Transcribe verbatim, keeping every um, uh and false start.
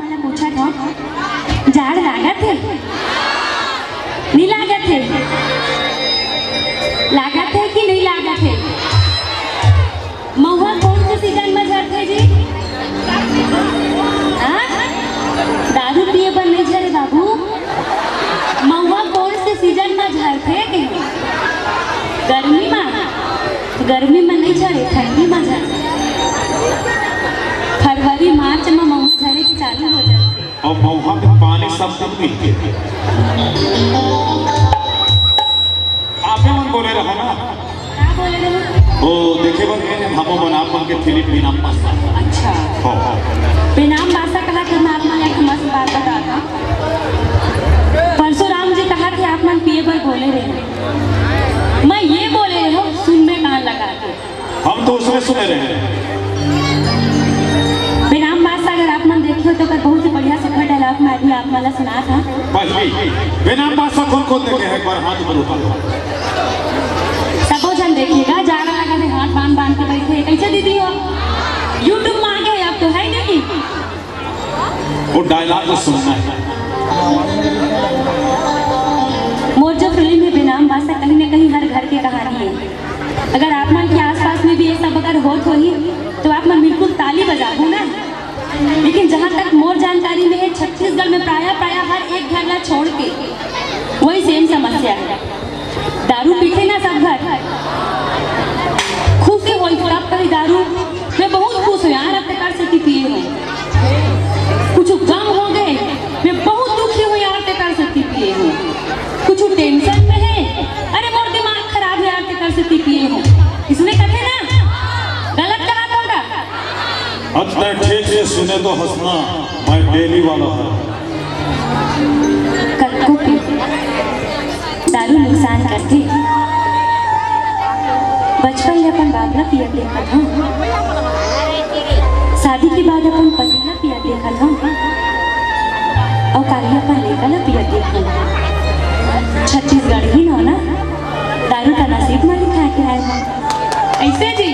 मैं पूछत हूँ, जाड़ लागत हे? नहीं लागत हे? लागत हे कि नहीं लागत हे? महुआ कौन से सीजन में झरथे जी? हाँ? दारू पिए बर नहीं झरे बाबू। महुआ कौन से सीजन में झरथे? गर्मी में। गर्मी में नहीं झरे, ठंडी में झरे। फरवरी मार्च में महुआ झरे के चालू हो जाथे। अउ महुआ के पानी सब दिन मिलथे। आपे मन बोले रहा ना। का बोले रहे? ओ, देखे बर गए हमो मन आप मन के फिल्म बिना मस्त। अच्छा। हो, हो। बिना मस्त कहा कि मैं आप मन एक मस्त बात बताता। परसों राम जी कहा कि आप मन पिए बर बोले रहे। मैं ये बोले रहे हूँ, सुन में कान लगा के। हम तो उसमें सुने रहे हैं। बेनाम बादशाह अगर आप मन देखे हो तो ओकर बहुत ही बढ़िया सुपर डायलॉग मैं अभी आप मन ला सुनात हूँ। भाई, भाई, बेनाम बादशाह कौन कौन देखे हैं, एक बार हाथ ऊपर उठा लो। सबो झन देखे गा, जाड़ा लगा के हाथ बांध बांध के बैठे हैं। कैसे दीदी हो? YouTube में आ गए, अब तो है नहीं। वो डायलॉग तो सुनना है। मोर जो फिल्म है बेनाम बादशाह, कहीं ना कहीं हर घर के कहानी है। अगर आप मन के आसपास में भी ये सब अगर होत होही, तो आप मन बिल्कुल ताली बजाबो ना। लेकिन जहाँ तक मोर जानकारी में है, छत्तीसगढ़ में प्रायः प्रायः हर एक घर ला छोड़ के वही सेम समस्या है। दारू पीथे ना सब घर, खुश होई तब कही दारू, मैं बहुत खुश हूँ यार, अब तक से पिए हूँ। कुछ गम हो गए, मैं बहुत दुखी हूँ यार, तेकर सेती पिए हूँ। कुछ टेंशन में है, अरे मोर दिमाग खराब है यार, तेकर सेती पिए हूँ। इसने कथे ना, गलत कहा होगा। अब तक ठीक से सुने तो हंसना, मैं डेली वाला हूँ। कतको पी, दारू नुकसान करथे। बचपन ले अपन बाप ला पियत देखत हूँ, शादी के बाद अपन पति ला पियत देखत हूँ, अउ काली अपन लइका ला पियत देखत हूँ। छत्तीसगढ़ ही नौ ना, दारू का नसीब मा लिखा के आए हूँ। ऐसे जी।